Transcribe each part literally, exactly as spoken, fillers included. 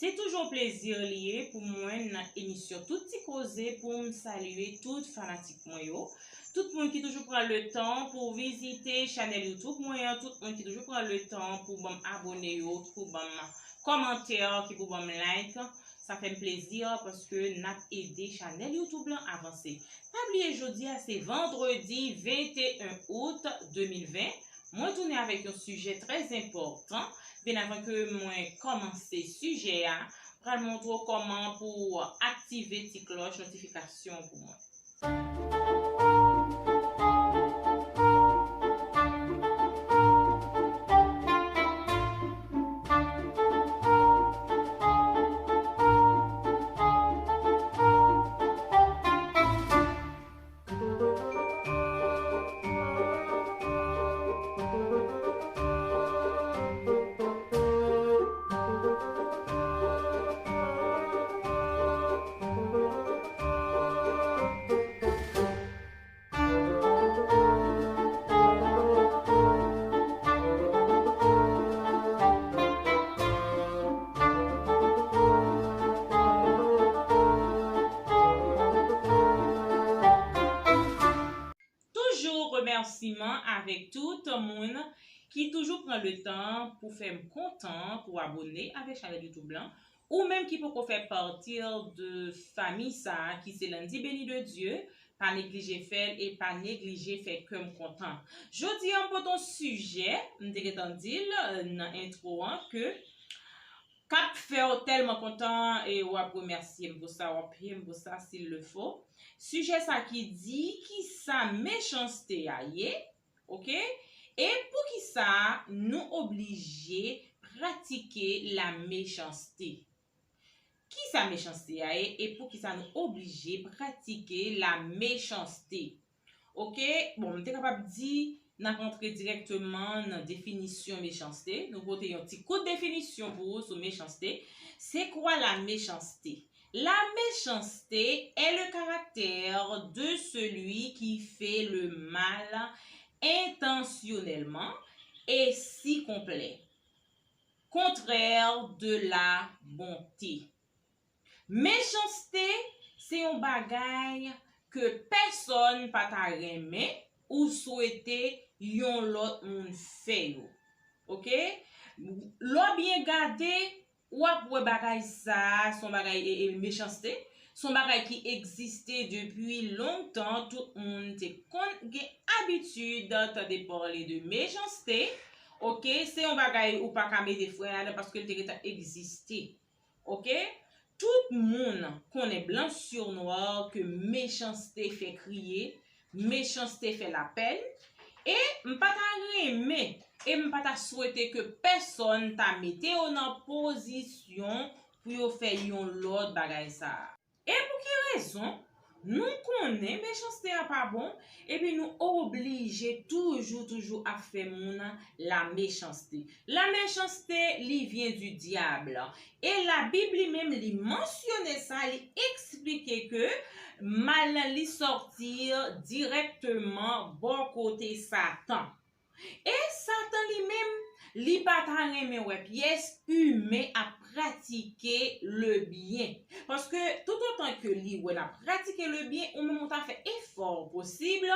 Se toujou yon plezi li ye pou mwen nan emisyon Tout Ti Koze pou m salye tout fanatik mwen yo. Tout moun ki toujou pran le tan pou vizite chanèl YouTube mwen an, tout moun ki toujou pran le tan pou ban m abone yo, pou ban m kòmantè, ki pou ban m like. Sa fè m plezi paske n ap ede chanèl YouTube lan avanse. Pa bliye jodi a se vandredi venteyen out de mil ven. Mwen tounen avèk yon sijè trè enpòtan. Byen avan ke mwen kòmanse sijè a, pral montre w kòman pou w aktive ti klòch notifikasyon pou mwen. Toujou remèsiman avèk tout moun ki toujou pran le tan pou fè m kontan, pou abone avèk chanèl YouTube lan. Ou menm ki poko fè pati de fanmi sa a ki se Landy Béni de Dieu, pa neglije fè l e pa neglije fè kè m kontan. Jodi a m pote yon sijè, m te gentan di l nan entwo an, ke k ap fè w tèlman kontan e w ap remèsye m pou sa, w ap peye m pou sa s'il le faut. Sijè sa ki di kisa mechanste a ye, oke? E poukisa nou oblije pratike lamechanste? Kisa mechanste a ye e poukisa nou oblije pratike lamechanste? Oke, bon, m te kapab di n ap antre dirèkteman nan definisyon mechanste. Nou pote yon ti kout definisyon pou ou sou mechanste. C'est quoi la méchanceté? La méchanceté est le caractère de celui qui fait le mal intentionnellement et si complaît. Contraire de la bonté. Mechanste se yon bagay ke pèsonn pa ta renmen ou swete yon lòt moun fè yo. Oke? Lè w byen gade, w ap wè bagay sa a, se yon bagay e, e, mechanste. Se yon bagay ki egziste depi lontan. Tout moun te konn gen abitid tande pale de mechanste. Oke? Se yon bagay ou pa ka mete fren ladan paske l te gentan egziste. Oke? Tout moun konnen blanc sur noir ke mechanste fè kriye, mechanste fè lapèn, e m pa ta renmen, e m pa ta swete ke pèsonn ta mete yo nan pozisyon pou yo fè yon lòt bagay sa a. E pou ki rezon? Nou konnen mechanste a pa bon, epi nou oblije toujou, toujou ap fè moun lamechanste. La méchanceté, li vyen du diable. E Labib li menm, li mansyone sa, li eksplike ke mal lan, li sòti dirèkteman bò kote Satan. E Satan li menm, li pa ta renmen wè pyès imen ap pratike le byen. Paske toutotan ke li wè n ap pratike le byen, ou menm ou ta fè efò posib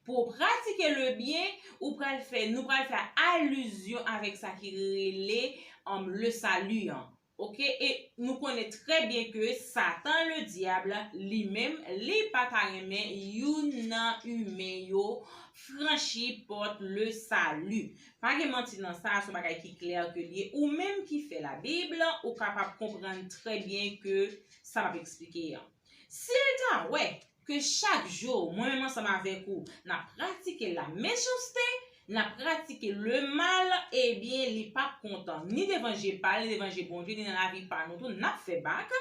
pou w pratike le byen, ou pral fè, nou pral fè alizyon avèk sa ki rele, um, le salut an. Oke, e nou konnen trè byen ke Satan, le diable, li menm, li pa ta renmen youn nan imen yo franchi pòt le salut. Pa gen manti nan sa, se yon bagay ki klè ke li ye. Ou menm ki fè Labib, ou kapab konprann trè byen ke sa m ap eksplike an. Si l ta wè ke chak jou, mwen menm ansanm avèk ou, n ap pratike lamechanste, n ap pratike le mal, ebyen, li p ap kontan, ni devan je pa l, ni devan je Bondye, ni nan lavi pa nou tou, n ap fè bak,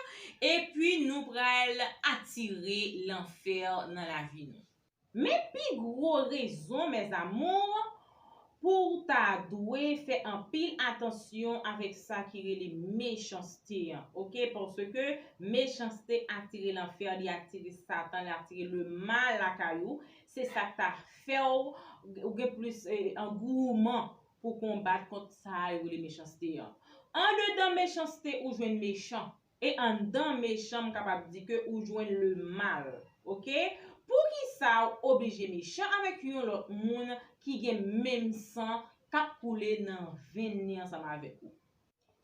epi nou pral atire lanfè nan lavi nou. Men pi gwo rezon, mes amours, pou w ta dwe fè anpil atansyon avèk sa ki rele mechanste an, oke? Paske mechanste atire lanfè, li atire Satan, li atire le mal lakay ou. Se sa k ta fè w, ou gen plis, eh, angouman pou konbat kont sa yo rele mechanste an. Andedan mechanste, ou jwenn mechan. E anndan mechan, m kapab di ke ou jwenn le mal. Oke? Poukisa w oblije mechan avèk yon lòt moun ki gen menm san k ap koule nan venn li ansanm avèk ou?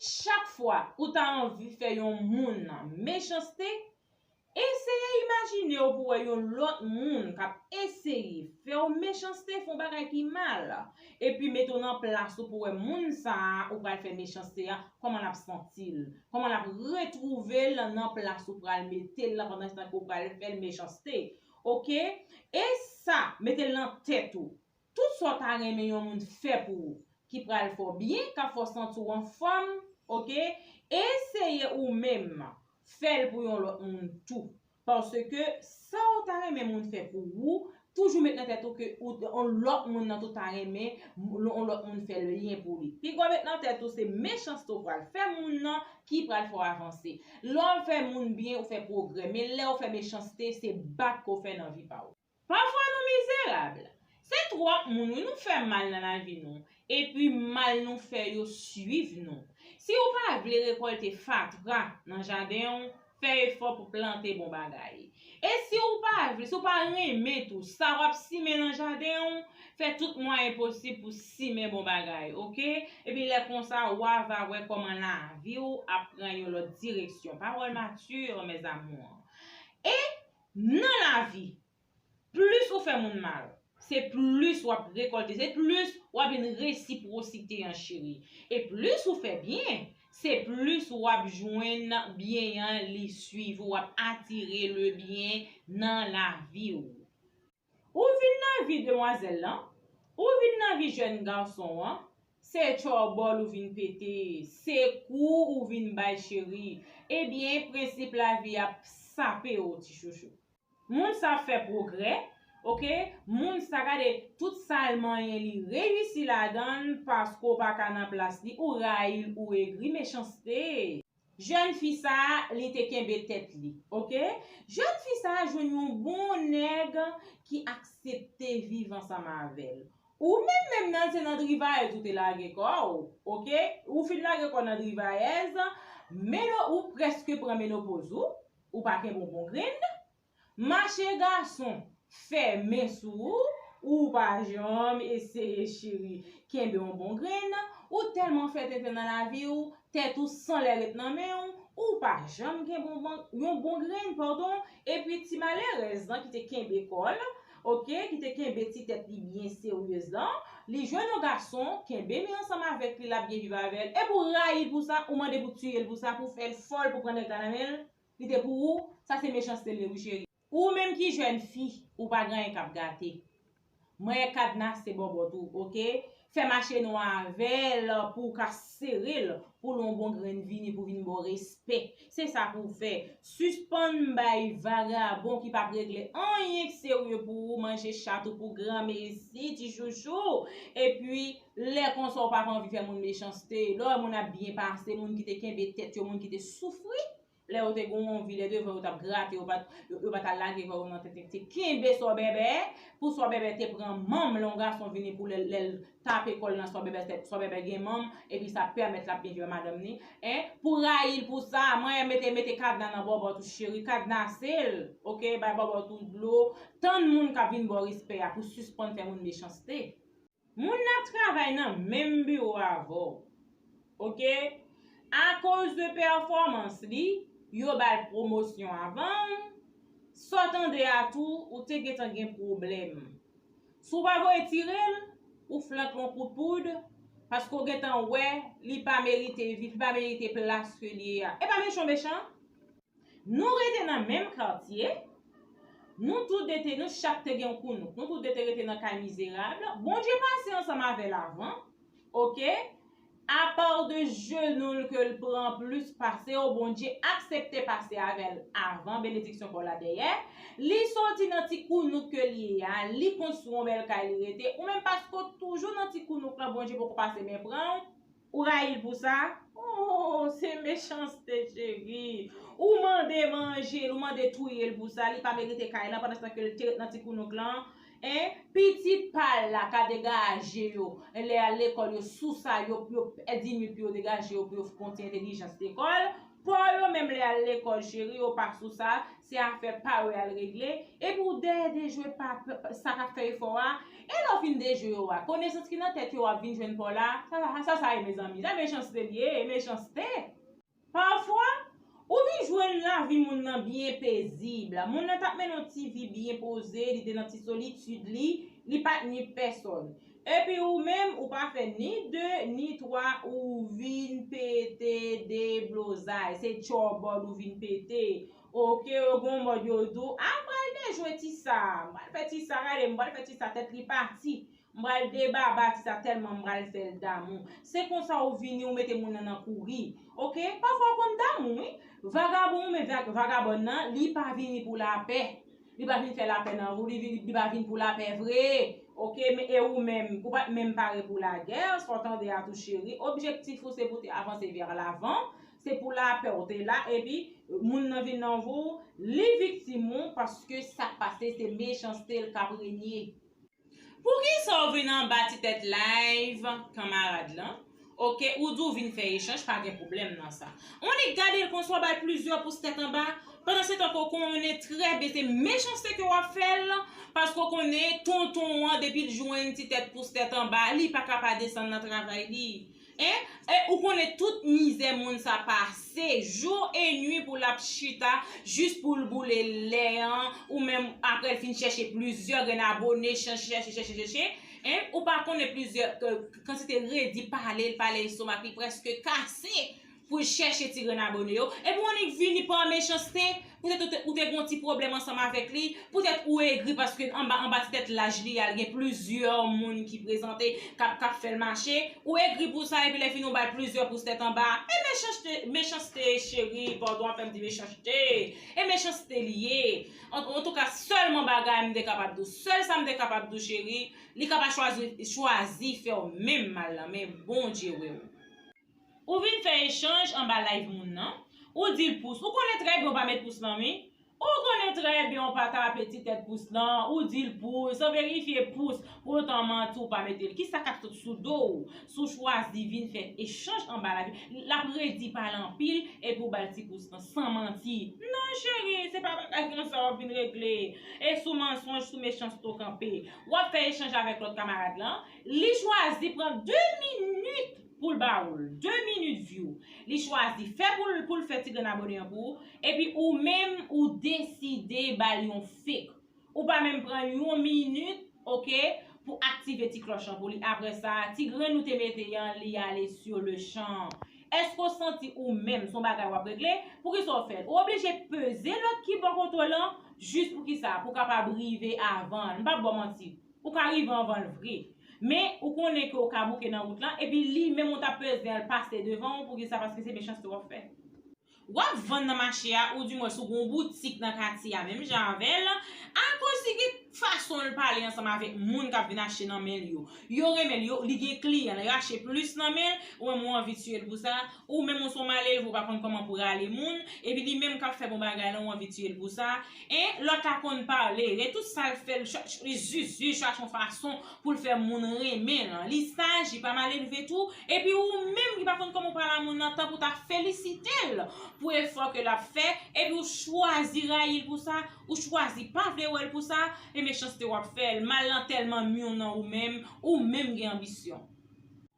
Chak fwa ou ta anvi fè yon moun mechanste, eseye imajine w pou wè yon lòt moun k ap eseye fè w mechanste, fè yon bagay ki mal. Epi mete w nan plas ou pou wè moun sa a ou pral fè mechanste a, kòman l ap santi l, kòman l ap retwouve l nan plas ou pral mete l lan pandan tan ke w pral fè l mechanste. Oke? E sa, mete l nan tèt ou. Tout sa w ta renmen yon moun fè pou ou, ki pral fè w byen, k ap fè w santi w anfòm, oke? Eseye ou menm fè l pou yon lòt moun tou. Paske sa w ta renmen moun fè pou ou, toujou met nan tèt ou ke ou, yon lòt moun nan tou ta renmen yon lòt moun fè l byen pou li. Piga w met nan tèt ou se mechanste w pral fè moun nan ki pral fè w avanse. Lè w fè moun byen, ou fè pwogrè. Men lè w fè mechanste, se bat ke w fè nan vi pa w. Pafwa nou mizerab. Se twòp moun, wi, nou fè mal nan lavi nou. Epi mal nou fè yo swiv nou. Si ou pa vle rekòlte fatra nan jaden w, fè efò pou plante bon bagay. E si ou pa vle, si ou pa renmen tou sa w ap simen nan jaden w, fè tout mwayen posib pou simen bon bagay, oke? Epi lè konsa, w a va wè kòman lavi w ap pran yon lòt direksyon. Parole mature, mes amours. E nan lavi, plis ou fè moun mal, se plis w ap rekòlte, se plis w ap jwenn resipwosite an, cheri. E plis ou fè byen, se plis w ap jwenn byen an, li swiv ou, w ap atire le byen nan lavi w. Ou vin nan vi demwazèl lan, ou vin nan vi jèn gason an, se tchòbòl ou vin pete, se kou ou vin bay, cheri. Ebyen, prensip lavi ap sape w, ti chouchou. Moun sa fè pwogrè, oke? Moun sa, gade tout sa l manyen, li reyisi ladan l, paske w pa ka nan plas li, ou rayi l, ou egri, mechanste. Jèn fi sa, li te kenbe tèt li, oke? Jèn fi sa jwenn yon bon nèg ki aksepte viv ansanm avè l. Ou menm menm nan, se nan drivayèz ou te lage kò w, oke? Ou fin lage kò w nan drivayèz, meno-, ou prèske pran menopoz ou, ou pa kenbe yon bon grenn. Mache gason fèmen sou ou, ou pa janm eseye, cheri, kenbe yon bon grenn, ou tèlman fè tenten nan lavi w, tèt ou san lè ret nan men w, ou pa janm kenbe yon bon, yon bon grenn, padon, epi ti malerèz lan ki te kenbe kò l, oke, ki te kenbe ti tèt li byen seryez lan, li jwenn yon gason, kenbe men ansanm avèk li, l ap byen viv avè l, epi w rayi l pou sa, ou mande pou tiye l pou sa, pou fè l fòl, pou pran nèg la nan men l, li te pou ou, sa se mechanste l ye wi cheri. Ou menm ki jèn fi, ou pa gen anyen k ap gate. Mwen kadnase bòbòt ou, oke? Fè mache nwa avè l pou w ka sere l, pou l yon bon grenn vini pou vin ba w respè. Se sa pou w fè. Sispann bay vagabon ki p ap regle anyen k serye pou ou manje chat ou pou granmesi, ti chouchou. Epi, lè konsa w pa anvi fè moun mechanste. Lè w wè moun ap byen pase, moun ki te kenbe tèt yo, moun ki te soufri, lè yo te gen yon anvi, lè devan yo t ap grate, yo pa t, yo, yo pa t al lage kò yo nan tenten, te kenbe sòbèbè, pou sòbèbè te pran manm, lè yon gason vini pou lè, lè l tape kò l nan sòbèbè, sòbèbè gen manm, epi sa pèmèt l ap byen viv ak madanm ni, en, pou rayi l pou sa, mwen mete, mete kadna nan bòbòt ou cheri, kadnase l, oke, bay bòbòt ou dlo, tann moun k ap vin ba w respè a pou sispann fè moun mechanste. Moun n ap travay nan menm biwo avè w, oke? Akoz de pèfòmans li, yo ba l pwomosyon avan w, sa w tande a tou, ou te gentan gen pwoblèm. Si w pa voye tire l, ou flanke yon kout poud, paske w gentan wè li pa merite viv, li pa merite plas ke li ye a. E pa mechan w mechan. Nou rete nan menm katye. Nou tout de te, nou chak te gen yon kounouk. Nou tout de te rete nan kay mizerab. Bondye pase ansanm avè l avan. Oke? Apa de jenou l ke l pran plis pase w, Bondye aksepte pase avè l avan, benediksyon pa w la dèyè. Li soti nan ti kounouk ke l ye a, li konstwi yon bèl kay li rete. Ou menm paske w toujou nan ti kounouk lan, Bondye poko pase men pran w. Ou rayi l pou sa? Oh, se mechanste, cheri. Ou mande manje l, ou mande touye l pou sa, li pa merite kay lan, pandan se tan ke l te ret nan ti kounouk lan. Pitit pa l la ka degaje yo, lè y al lekòl yo sou sa, yo, yo pèdi minit pou yo degaje yo, pou yo kontinye entèlijans lekòl. Pa w yo menm lè y al lekòl, cheri, yo pa sou sa, se afè pa yo y al regle. Epi w dèyè dejwe pa, pa, sa k ap fè efò a. E lè w fin dejwe yo a, konesans ki nan tèt yo ap vin jwenn pa w la, sa, sa, sa, sa ye, mezanmi? Sa mechanste li ye, e mechanste. Pafwa, ou vin jwenn lavi moun nan byen pezib. Moun nan t ap mennen yon ti vi byen poze, li te nan ti solitid li, li pa t ni pèsòn. Epi ou menm, ou pa fè ni de, ni twa, ou vin pete deblozay. Se tchòbòd ou vin pete. Oke, yo gen yon mòd yo di w, a, m pral dejwe ti sa, m pral fè ti sa, gade, m pral fè ti sa, tèt li pati. M pral debaba ti sa tèlman m pral fè l damou. Se konsa ou vini, ou mete moun nan nan kouri. Oke? Pafwa ou konn damou, wi. Vagabon ou men vag-, vagabòn nan, li pa vini pou lapè. Li pa vin fè lapè nan ou, li, vin- li pa vin pou lapè vre. Oke? Men, e ou menm, ou pa t menm pare pou lagè, sa w tande a tou, cheri. Objektif ou se pou te avanse vè lavan, se pou lapè ou te la, epi moun nan vin nan vi w, li viktim ou, paske sa k pase, se mechanste l k ap renye. Poukisa w vin anba ti tèt live kanmarad lan? Oke, ou di w vin fè echanj, pa gen pwoblèm nan sa. Annik gade l konsa, w ba l plizyè pous tèt anba. Pandan se tan ke w konnen trè byen se mechanste ke w ap fè l, paske w konnen tonton an, depi l jwenn ti tèt pous tèt anba, li pa ka pa desann nan travay li. Hein? E ou konnen tout mizè moun sa pase, jou e nwi pou l ap chita, jis pou l boule lè an, ou menm apre l fin chèche plizyè grenn abone, chèche, chèche, chèche, chèche, hein? Ou pa konnen plizyè, ke, kantite redi pale l pale, estomak li prèske kase pou l chèche ti grenn abone yo. Epi w annik vini pa mechanste, poutèt ou te, ou te gen yon ti pwoblèm ansanm avèk li, poutèt ou egri paske anba, anba ti tèt laj li a, l gen plizyè moun ki prezante, k ap, k ap fè l mache. Ou egri pou sa, epi lè fini, ou ba l plizyè pous tèt anba. E mechanste, mechanste, cheri, padon, w ap fè m di mechanste. E mechanste li ye. An, antouka, sèlman bagay m te kapab di w, sèl sa m te kapab di w, cheri, li ka pa chwazi, chwazi fè w menm mal lan, men Bondye wè w. Ou vin fè echanj anba live moun nan. Ou di l pous. Ou konnen trè byen ou pa met pous lan, wi. Ou konnen trè byen ou pa tape ti tèt pous lan. Ou di l pous. San verifye pous. Poutan manti ou pa mete l. Kisa k ap sot sou do w? Si w chwazi vin fè echanj anba live, l ap redi pale anpil epi ou ba l ti pous lan san manti. Non, cheri, se pa bagay konsa w ap vin regle. E sou mansonj, sou mechanste w kanpe. W ap fè echanj avèk lòt kamarad lan. Li chwazi pran de minit pou l ba ou l, de minit view. Li chwazi fè pou l, pou l fè ti grenn abone an pou ou, epi ou menm, ou deside ba l yon fake. Ou pa menm pran yon minit, oke, pou aktive ti klòch lan pou li. Apre sa, ti grenn ou te mete an, li ale sur le champ. Èske w santi ou menm, se yon bagay w ap regle? Poukisa w fè l? Ou oblije peze lòt ki bò kote w lan, jis pou kisa? Pou w kapab rive avan l. M p ap ba w manti. Ou ka rive anvan l vre. Men, ou konnen ke w ka bouke nan wout lan, epi li menm ou t ap bezwen l pase devan w, poukisa? Paske se mechanste w ap fè. W ap vann nan mache a, oudimwens ou gen yon boutik nan katye a, menm jan avè l, akoz li gen fason l pale ansanm avèk moun k ap vin achte nan men l yo. Yo renmen l, yo, li gen kliyan, yo achte plis nan men l, ou menm ou anvi tiye l pou sa, ou menm ou se yon malelve, ou pa konn kòman pou rale moun, epi li menm k ap fè bon bagay lan, ou anvi tiye l pou sa. En, lòt la konn pale, e tout sa l fè, l ch-, ch-, li zuzu, chache yon fason pou l fè moun renmen l. Li saj, li pa malelve tou, epi ou menm ki pa konn kòman w pale a moun nan, tan pou w ta felisite l pou efò ke l ap fè, epi ou chwazi rayi l pou sa, ou chwazi pa vle wè l pou sa, e mechanste w ap fè l. Mal lan tèlman myon nan ou menm, ou menm gen anbisyon.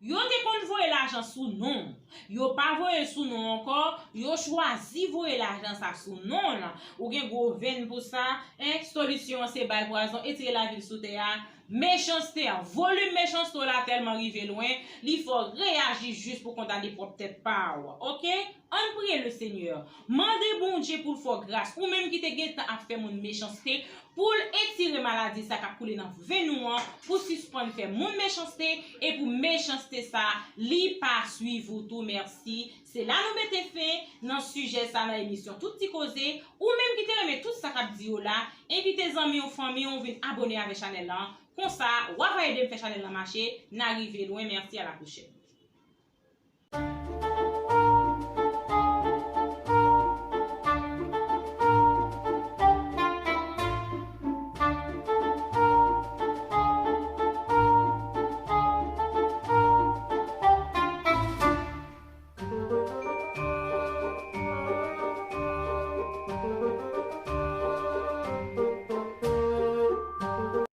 Yo te konn voye lajan sou non w. Yo pa voye l sou non w ankò, yo chwazi voye lajan sa sou non w lan. Ou gen gwo venn pou sa, en, solisyon an se bay pwazon, etire lavi l sou tè a. Mechanste an, volim mechanste w la tèlman rive lwen, li fè w reyaji jis pou kondane pwòp tèt pa w. Oke? Ann priye le Senyè. Mande Bondye pou l fè w gras. Ou menm ki te gentan ap fè moun mechanste, pou l etire maladi sa k ap koule nan venn ou an, pou sispann fè moun mechanste, e pou mechanste sa, li pa swiv ou tou. Mèsi. Se la nou mete fen nan sijè sa nan emisyon Tout Ti Koze. Ou menm ki te renmen tout sa k ap di yo la, envite zanmi w, fanmi w vin abone avè chanèl lan. Konsa, w ap ede m fè chanèl lan mache. N a rive lwen. Mèsi, a la pwochèn.